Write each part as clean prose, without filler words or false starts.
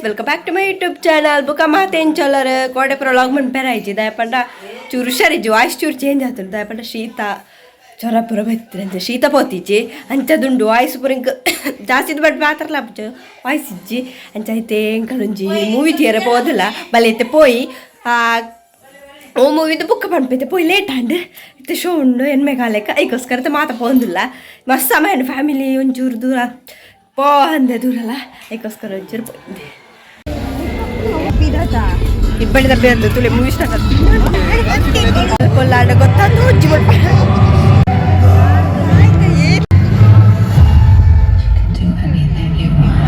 Welcome back to my YouTube channel. ಬುಕ್ಕ ಮಾತೇನು ಚಲರ್ ಕೋಡೆ prologue ಮನ್ಪೆರ ಆಯ್ಚಿ ದಾಯಪಂಡ ಚೂರು ಹುಷಾರಿಜ್ಜಿ, ವಾಯ್ಸ್ ಚೂರು ಚೇಂಜ್ ಆತುಂಡು. ದಾಯಪಂಡ ಶೀತ ಜ್ವರ ಪೂರ ಬತ್ತಿರಂಚ ಶೀತ ಪೋತಿಜ್ಜಿ ಅಂಚದುಂಡು. ವಾಯ್ಸ್ ಪೂರ ಇಂಕ್ ಜಾಸ್ತಿ ಬಟ್ ಮಾತ್ರಲ ವಾಯ್ಸ್ ಇಜ್ಜಿ. ಅಂಚ ಐತೆ ಎಂಕಲೊಂಜಿ ಮೂವಿ ಥಿಯೇಟರ್ ಪೋದಿಲ್ಲ ಬಲೆ ಇತ್ತೆ ಪೋಯಿ. ಓ ಮೂವಿದ ಬುಕ್ಕ ಪನ್ಪೈತೆ ಪೋಯಿ ಲೇಟ್ ಆಂಡ್. ಇತ್ತೆ ಶೋ ಉಂಡು ಎನ್ಮೆ ಕಾಲಕ್ಕೆ, ಐಕೋಸ್ಕರ ಮಾತ ಪೋಂದಿಲ್ಲ. ಮಸ್ತ್ ಸಮಯ ಫ್ಯಾಮಿಲಿ ಒಂಚೂರು ದೂರ ಪೋ ಅಂದೆ, ದೂರಲ್ಲ, ಐಕೋಸ್ಕರ ಒಂಚೂರು ಪೋಂದೆ. ಇಬ್ಬಳಿ ದಬ್ಬೆ ಅಂತ ತುಳಿ ಮೂವಿ ಸ್ಟಾರ್ಟ್ ಕೊಲ್ಲಾಂಡ ಗೊತ್ತಾತು ಉಜ್ಜಿ. Do anything you want.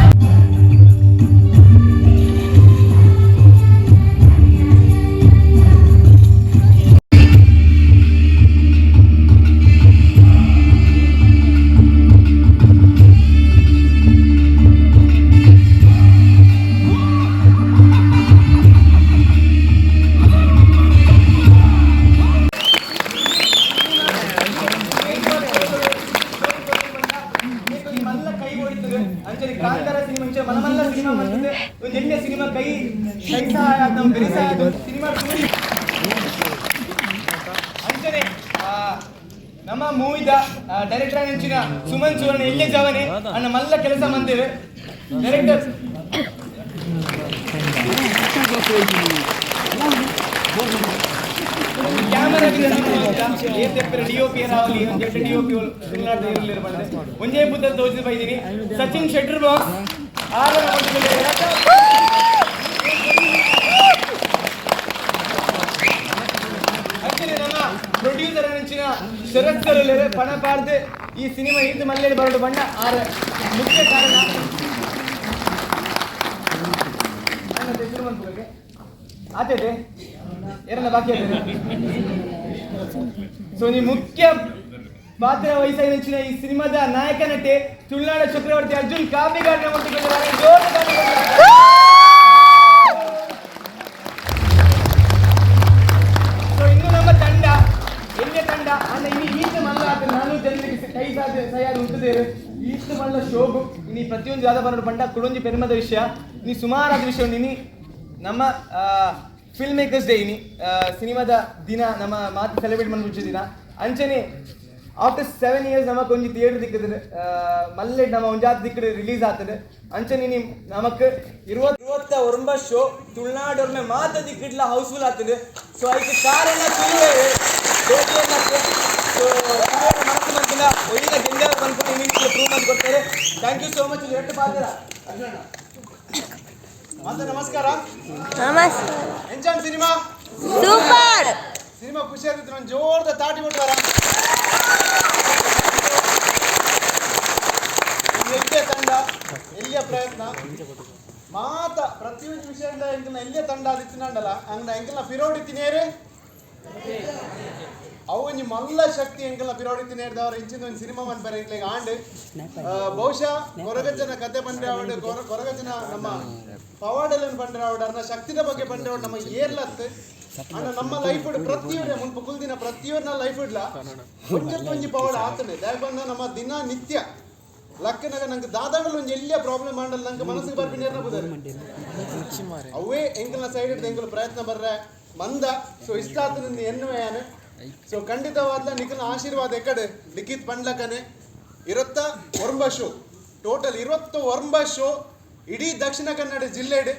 ಮಲ್ಲ ಕೈ ಹೊಡಿತದೆ. ಅಂಚನೆ ಕಾಂತಾರ ಸಿನಿಮಾ ಇಂಚ ಮನಮಲ್ಲ ಸಿನಿಮಾ ಮಾಡ್ತದೆ. ಒಂದು ಎಲ್ಲಿಯ ಸಿನಿಮಾ ಕೈ ಕೈ ಸಹಾಯ ಆದ್ ನಮ್ಮ ಬೆರಿ ಸಹಾಯ ಆದ್ ಸಿನಿಮಾ. ಅಂಚನೆ ನಮ್ಮ ಮೂವಿದ ಡೈರೆಕ್ಟರ್ ಅಂಚಿನ ಸುಮನ್ ಸುವರ್ಣ ಎಲ್ಲೇ ಜವನೆ ಅಣ್ಣ ಮಲ್ಲ ಕೆಲಸ ಮಂದಿರು ಡೈರೆಕ್ಟರ್. ಕ್ಯಾಮರಾ ಏನ್ ತೆಪ್ಪರೆ ಡಿಒಪಿ ಏನಾವಲಿ, ಒಂದು ಡಿಒಪಿ ಒಂಜೇ ಬುದ್ಧ ತೋಜಿದ ಬೈದಿನಿ ಸಚಿನ್ ಶೆಟ್ಟರ್ ಬಾಕ್ಸ್ ಆರ. ಅಂಚನೆ ನಮ್ಮ ಪ್ರೊಡ್ಯೂಸರ್ ಅಂಚಿನ ಶರತ್ ಸರ್ ಪಣ ಪಾಡ್ದು ಈ ಸಿನಿಮಾ ಈತ ಮಲ್ಲೇಡಿ ಬರಡು ಬಣ್ಣ ಆರ ಮುಖ್ಯ ಕಾರಣ. ನನ್ನ ಹೆಸರು ಮನ್ಪುಗೆ ಆತೈತೆ ಏರನ್ನ ಬಾಕಿ ಆತೈತೆ. ಸೊ ನೀ ಮುಖ್ಯ ಪಾತ್ರ ವಹಿಸಿದ ಈ ಸಿನಿಮಾದ ನಾಯಕ ನಟೆ ತುಳುನಾಡ ಚಕ್ರವರ್ತಿ ಅರ್ಜುನ್ ಕಾಪಿಗಾಡಿನ ಒಟ್ಟಿಗೆ ಜೋರು. ಸೊ ಇನ್ನು ನಮ್ಮ ತಂಡ ಎಲ್ಲಿಯ ತಂಡ ಅನ್ನ ಇನಿ ಈತ ಮಲ್ಲ ಆತ ನಾನು ಜನರಿಗೆ ಕೈ ಸಾಧ್ಯ ಸರಿಯಾದ ಉಂಟುದೇರು ಈತ ಮಲ್ಲ ಶೋಗು. ಇನಿ ಪ್ರತಿಯೊಂದು ಯಾವ್ದು ಬರೋದು ಬಂಡ ಕುಡೊಂಜಿ ಪೆರುಮದ ವಿಷಯ. ನೀ ಸುಮಾರಾದ ವಿಷಯ. ಇನಿ ನಮ್ಮ ಫಿಲ್ಮ್ ಮೇಕರ್ಸ್ ಡೇ. ಇನಿ ಸಿನಿಮಾದ ದಿನ, ನಮ್ಮ ಮಾತು ಸೆಲೆಬ್ರೇಟ್ ಮಾಡ್ಬಿಚ್ಚ ದಿನ. ಅಂಚನೆ ಆಫ್ಟರ್ 7 ಇಯರ್ಸ್ ನಮಕ್ ಒಂಜಿ ಥಿಯೇಟರ್ ದಿಕ್ಕದ ಮಲ್ಲೆಡ್ ನಮ್ಮ ಒಂಜಾತ್ ದಿಕ್ಕಡ್ ರಿಲೀಸ್ ಆಗ್ತದೆ. ಅಂಚನೆ ನಿಮ್ ನಮಕ್ 29 ಶೋ ತುಳುನಾಡೊರ್ಮೆ ಮಾತ ದಿಕ್ಕಿಡ್ಲ ಹೌಸ್ಫುಲ್ ಆಗ್ತದೆ. ಸೊ ಐಕ್ ಕಾರಣ ತುಳುವೆ. ಸೊ ಮನಸ್ಸು ಮಂತಿನ ಒಯ್ಯಿನ ಗೆಂದ ಬಂದ್ಕೊಂಡು ನಿಮಗೆ ಪ್ರೂವ್ ಮಾಡಿ ಕೊಡ್ತಾರೆ. Thank you so much. ಎರಡು ಪಾತ್ರ. ಮತ್ತೆ ನಮಸ್ಕಾರ. ನಮಸ್ಕಾರ. ಎಂಚಾನ್ ಸಿನಿಮಾ? ಸೂಪರ್. ಸಿನಿಮಾ ಖುಷಿ ಆಗ್ತಿತ್ತು. ನಾನು ಜೋರ್ದ ತಾಟಿ ಬಿಟ್ಟಾರ. ಎಲ್ಲಿಯ ತಂಡ, ಎಲ್ಲಿಯ ಪ್ರಯತ್ನ ಮಾತ ಪ್ರತಿಯೊಂದು ವಿಷಯದ ಎಂಕಲ್ನ ಎಲ್ಲಿಯ ತಂಡ ಅದಿತ್ತಿನಂಡಲ ಅಂಗನ ಎಂಕಲ್ನ ಪಿರೋಡಿ ತಿನೇರು ಅವು ಒಂಜಿ ಮಲ್ಲ ಶಕ್ತಿ. ಎಂಕಲ್ನ ಪಿರೋಡಿ ತಿನೇರ್ದವ್ರ ಇಂಚಿನ ಒಂದು ಸಿನಿಮಾ ಮನ್ಪರೆ ಎಂಕ್ಲೆಗ್ ಆಂಡ್. ಬಹುಶಃ ಕೊರಗಜ್ಜನ ಕತೆ ಪಂಡ್ರೆ ಅವಡು, ಕೊರಗಜ್ಜನ ನಮ್ಮ ಪವಾಡಲನ್ ಪಂಡ್ರೆ ಅವಡು, ಅರ್ನ ಶಕ್ತಿದ ಬಗ್ಗೆ ಪಂಡ್ರೆ ಅವಡು ನಮ್ಮ ಏರ್ಲತ್ತು ಅಣ್ಣ. ನಮ್ಮ ಲೈಫ್ ಪ್ರತಿಯೊರ ಮುನ್ಪ ಕುಲ್ದಿನ ಪ್ರತಿಯೊರ್ನ ಲೈಫ್ ಇಡ್ಲ ಒಂಜೊಂಜಿ ಪವಾಡ ಆತನೆ. ದಾಯ್ ನಮ್ಮ ದಿನ ನಿತ್ಯ ಲಕ್ಕನಾಗ ನಂಗೆ ದಾದಾಂಡಲ ಒಂಜಿ ಎಲ್ಲಿಯ ಪ್ರಾಬ್ಲಮ್ ಮಾಡಲ್ಲ, ನಂಗೆ ಮನಸ್ಸಿಗೆ ಬರ್ಪಿನ ಬುದಾರೆ ಅವೇ ಎಂಕಲ್ನ ಸೈಡ್ ಹಿಡ್ದು ಎಂಕಲ್ ಪ್ರಯತ್ನ ಬರ್ರೆ ಮಂದ. ಸೊ ಇಷ್ಟ ಆತನ ಎನ್ನುವೆ. ಸೊ ಖಂಡಿತವಾದ್ಲ ನಿಖಲ್ನ ಆಶೀರ್ವಾದ ಎಕಡೆ ಲಿಖಿತ್ ಪಂಡ್ಲಕನೆ 29 ಶೋ, ಟೋಟಲ್ 29 ಶೋ ಇಡೀ ದಕ್ಷಿಣ ಕನ್ನಡ ಜಿಲ್ಲೆಡ್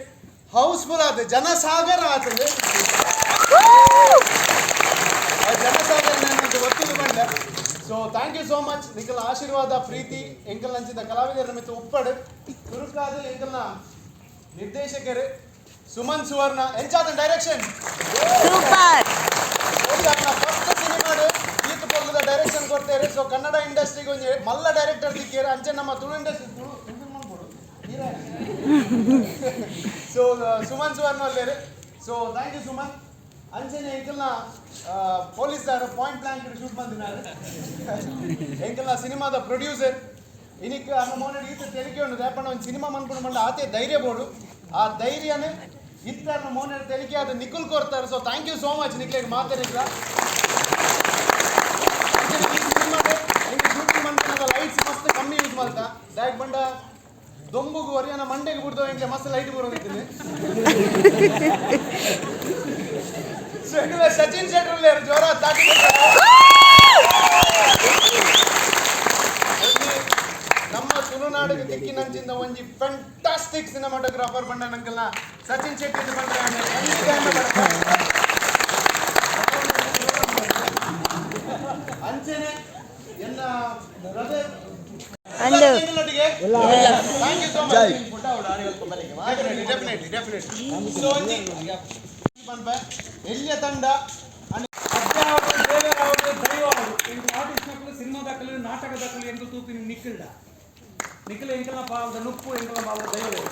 ಹೌಸ್ಫುಲ್ ಆದ ಜನಸಾಗರ ಆತಂದೆ. ಆ ಜನಸಾಗರ ನಾನು ಒತ್ತಿದು ಬಂಡ. So thank you so much. ನಿಖಲ್ನ ಆಶೀರ್ವಾದ ಪ್ರೀತಿ ಎಂಕಲ್ ನಂಚಿದ ಕಲಾವಿದರ ಮಿತ್ತು ಉಪ್ಪಡು. ತುರುಕಾದ ಎಂಕಲ್ನ ನಿರ್ದೇಶಕರು ಸುಮನ್ ಸುವರ್ಣ. ಎಂಚಾದ ಡೈರೆಕ್ಷನ್? ಸೂಪರ್. ಫಸ್ಟ್ ಸಿನಿಮಾಡು ಈತ ಪೊರ್ಲುದ ಡೈರೆಕ್ಷನ್ ಕೊಡ್ತೇವೆ. ಸೊ ಕನ್ನಡ ಇಂಡಸ್ಟ್ರಿಗೆ ಒಂಜಿ ಮಲ್ಲ ಡೈರೆಕ್ಟರ್ ದಿಕ್ಕೇರು. ಅಂಚೆ ನಮ್ಮ ತುಳು ಇಂಡಸ್ಟ್ರಿ ತುಳು ತುಳು ಮನ್ಪೊಡು. ಸೊ ಸುಮನ್ ಸುವರ್ಣ ಅಲ್ಲೇರು. ಸೊ thank you Suman. ಅಂಚನೆ ಎಂಕಲ್ನ ಪೊಲೀಸ್ ಪಾಯಿಂಟ್ ಬ್ಲಾಂಕ್ ಶೂಟ್ ಬಂದಿದ್ದಾರೆ. ಎಂಕಲ್ನ ಸಿನಿಮಾದ ಪ್ರೊಡ್ಯೂಸರ್ ಇನಿಕ್ ಅನ್ನ ಮೋನಡ್ ಈತ ತೆಲಿಕೆ ಉಂಡು. ದಾಯಪಂಡ ಒಂದು ಸಿನಿಮಾ ಮನ್ಪುಂಡು ಮಂಡ ಆತೆ ಧೈರ್ಯ ಬೋಡು. ಆ ಧೈರ್ಯನೇ ಇತ್ತ ಮೋನಡ್ ತೆಲಿಕೆ ಅದು ನಿಖುಲ್ ಕೊಡ್ತಾರೆ. So thank you so much ನಿಕ್ಲೆಗ್ ಮಾತಾಡಿದ್ರ. Shooting ಮನ್ಪುನಗ ಲೈಟ್ಸ್ ಮಸ್ತ್ ಕಮ್ಮಿ ಯೂಸ್ ಮಲ್ತ. ದಾಯಕ್ ಬಂಡ ದೊಂಬುಗು ಒರಿಯನ ಮಂಡೆಗೆ ಬಿಡ್ದೋ ಎಂಕ್ಲೆ ಮಸ್ತ್ ಲೈಟ್ ಬರೋದಿದ್ದೀನಿ. ಸಚಿನ್ ಶೆಟ್ಟರ್ ಜೋರ ತಾಟಿ. ನಮ್ಮ ತುಳುನಾಡಿಗೆ ತಿಕ್ಕಿನಂಚಿಂದ ಒಂಜಿ ಫ್ಯಾಂಟಾಸ್ಟಿಕ್ ಸಿನಿಮಾಟೋಗ್ರಾಫರ್ ಬಂಡ ನಂಕಲ್ನ ಸಚಿನ್ ಶೆಟ್ಟಿ ಬಂಡ. ಅಂಚೆನೆ ಎನ್ನ brother. Thank you so much. Definitely, definitely, definitely. So ಒಂಜಿ ಪನ್ಪೆ ಎಲ್ಲಿಯ ತಂಡ ಆರ್ಟಿಸ್ಟ್ನಕುಲು ಸಿನಿಮಾದಕಲು ನಾಟಕದಕಲು ಎಂಕಲ್ ತೂಪಿನ ನಿಕ್ಕಿಲ್ಡ ನಿಖಿಲ್ ಎಂಕಲ್ನ ಪಾಲ್ದ ನುಪ್ಪು ಎಂಕಲ್ನ ಪಾಲ್ದ ದೈವ.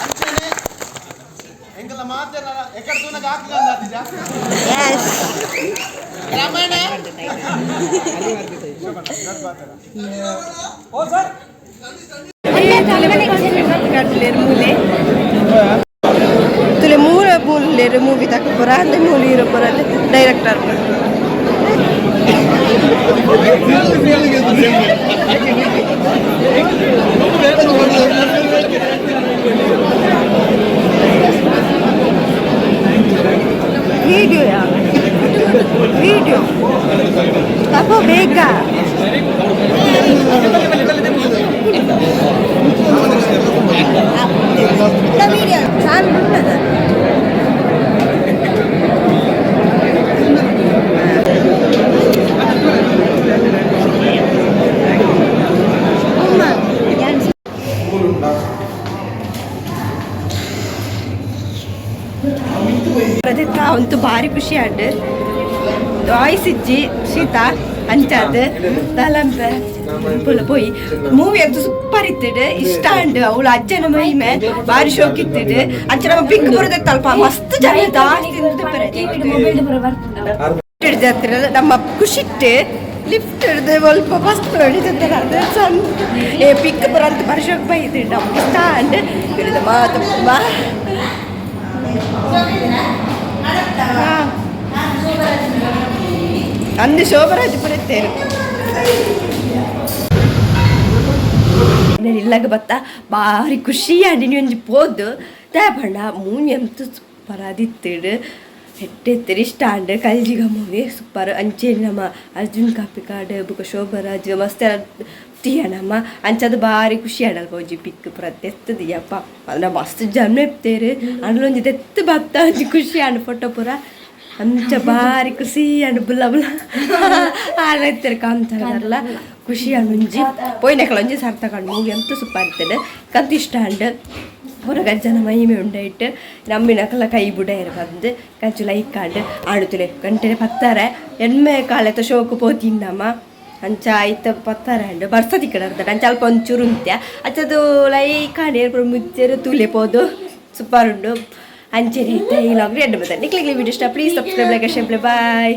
ಅಂಚೆನೆ ಎಂಕಲ್ನ ಮಾತೆಲ್ಲ ಎಕ್ಕಡ ತೂನಗ ಹಾಕ್ಲಂದ ರಮಣ. ಓ ಸರ್. ಮೂಲೆ ತುಲೆ ಮೂಲ ಮೂಲೆ ಮೂವಿ ತಕ್ಕ ಪುರ ಅಂದ್ರೆ ಮೂಲ ಹೀರೋ ಪುರ ಡೈರೆಕ್ಟರ್. ವಿಡಿಯೋ ಯಾವ ವಿಡಿಯೋ ತಗೋ ಬೇಗ. ವಿಡಿಯೋ ಚಾಲು ಉಂಟದ. ಪ್ರದಿತ್ತ ಅಂತೂ ಭಾರಿ ಖುಷಿ ಆಂಡ್ ವಾಯ್ಸ್ ಇಜ್ಜಿ ಶೀತ ಅಂಚಾದ್ ತಲಂಪೆ ಪುಲ ಪೋಯಿ. ಮೂವಿ ಅಂತೂ ಸೂಪರ್ ಇತ್ತಿಡ್, ಇಷ್ಟ ಅಂಡ್ ಅವಳು ಅಜ್ಜನ ಮಹಿಮೆ ಭಾರಿ ಶೋಕ್ ಇತ್ತಿಡ್. ಅಂಚ ನಮ್ಮ ಪಿಕ್ ಬರೋದತ್ತಲ್ಪ ಮಸ್ತ್ ಜನ ಜಾಸ್ತಿ. ಜಾತ್ರೆ ನಮ್ಮ ಖುಷಿಟ್ಟು ಲಿಫ್ಟ್ ಹಿಡ್ದು ಸ್ವಲ್ಪ ಫಸ್ಟ್ ಹೊಡಿತಾರೆ. ಅದು ಚಂದ. ಏ ಪಿಕ್ ಬರಂತ ವರ್ಷಕ್ಕೆ ಬೈದು ನಮ್ಮ ಇಷ್ಟ ಅಂಡ್ ಇಳಿದ ಮಾತು ಬಾ. ಅಂದು ಶೋಭರಾಜ್ ಬರುತ್ತೇನೆ ಇಲ್ಲಾಗ ಬತ್ತ ಭಾರಿ ಖುಷಿ ಆಂಡ್ ಒಂಜಿ ಪೋದು ದಾಯೆ ಮೂವಿ ಅಂತೂ ಸೂಪರ್ ಆದಿತ್ತಿಡು, ಎಟ್ಟೆತ್ತಿರು ಇಷ್ಟ ಆಂಡ್. ಕಲ್ಜಿಗ ಮೂವಿ ಸೂಪರ್. ಅಂಚೆ ನಮ್ಮ ಅರ್ಜುನ್ ಕಾಪಿಕಾಡ್ ಬೊಕ ಶೋಭರಾಜ್ ಮಸ್ತ್ ತೀಯ ನಮ್ಮ ಅಂಚದ ಭಾರಿ ಖುಷಿ ಆಡಲ್ಪ. ಒಂಜಿ ಪಿಕ್ ಪೂರ ತೆತ್ತದಿಯಪ್ಪ ಅಲ್ಲ, ಮಸ್ತ್ ಜನ ಇತ್ತೇರು ಅಂಡ್ಲೊಂಜಿ ತೆತ್ತು ಬತ್ತ ಒಂಜಿ ಖುಷಿ ಆಂಡ್. ಫೋಟೋ ಪೂರ ಅಂಚ ಭಾರಿ ಖುಷಿ ಆಂಡ್. ಬುಲ್ಲ ಬುಲ್ಲ ಆಡತ್ತಾರೆ ಕಾಂತಾರಲ್ಲ, ಖುಷಿ ಆಂಡ್. ಒಂಜಿ ಪೋಯಿನಕಲ ಒಂಜಿ ಸಾರ್ಥಕ ಮೂವಿ ಅಂತೂ ಸೂಪರ್ ಇರ್ತದೆ, ಕಂತ ಇಷ್ಟ ಆಂಡ್. ಹೊರಗಜ್ಜನ ಮಹಿಮೆ ಉಂಡೈಟ್ ನಂಬಿನಕಲ ಕೈ ಬುಡ ಬಂದು ಕಂಚು ಲೈಕ್ ಆಂಡ್ ಆಡುತ್ತಲೆ ಗಂಟೆನೆ ಪತ್ತಾರೆ ಎಣ್ಮೆ ಕಾಲೆತ ಶೋಕು ಪೋತಿನ್ನಮ್ಮ. ಅಂಚ ಐತ ಪತ್ತಾರೆ ಅಂಡ್ ಬರ್ಸದಿ ಕಡೆ ಅರ್ಧ ಅಂಚ ಅಲ್ಪ ಒಂಚೂರು ಉಂತ್ಯ ಅಚ್ಚದು ಲೈಕ್ ಆಂಡ್. ಏರ್ಪುರ ಮುಚ್ಚರು ತೂಲೆ ಪೋದು ಸೂಪರ್ ಉಂಡು. ಅಂಚೆನೆ ಇತ್ತೆ ಈ ಲಾಗ್ ಎಂಡ್ ಬತ್ತ. ನಿಕ್ಲಿಗೆ ವಿಡಿಯೋ ಇಷ್ಟ please subscribe, like, share. Bye.